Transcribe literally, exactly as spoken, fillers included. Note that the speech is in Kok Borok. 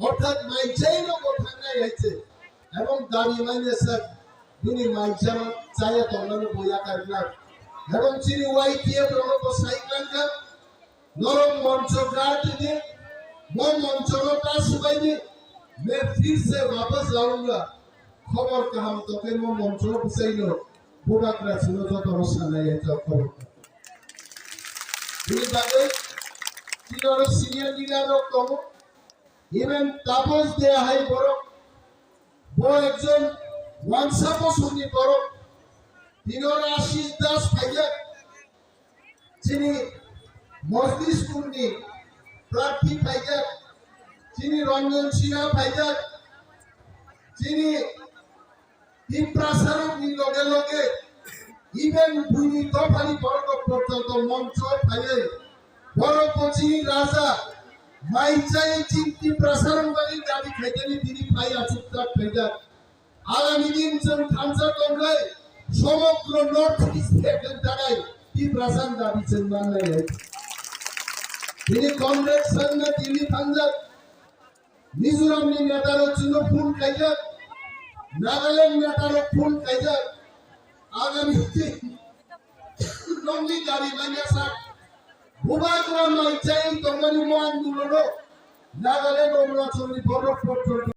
Orthat mai chai no bo thangnai hai se. Ebong dabi manya sak bini mai chama chaya tongnani bo yakar glak. Ebong chini Y T F rok bo sai glak. Norok moncho gati di, mo moncho no ta subai di, me phir se wapas launga. Khobor kaham toke mo moncho bwsai no, bubagra sino joto no sanai ya jok khobor. Bini bagwi, chini oro senior leader rok tongo, even Tapos de hai borok, bo ekjon wansa bosongni borok, bini oro Ashish Das phaijak, chini Mojlispurni prarthi phaijak, chini Ranjan Sinha phaijak, chini Tiprasarokni loge loge even buini dophani borok porjonto moncho phaiwi borok bo chini raja mai chai chini Tiprasarok bagwi dabi khaitani bini phai achuk tak phaijak. Agami din chwng thansa tongkhai, somogro North East ni thani Tiprasani dabi chwng manlai. Bini Congress sangna Delhi thangjak, Mizoram ni neta rok chwngno phone khaijak, Nagaland neta rok phone khaijak, agami din nokni dabi manya sak, bubagra mai chai tongmani mo andolono Nagaland, Arunachal ni borok porjonto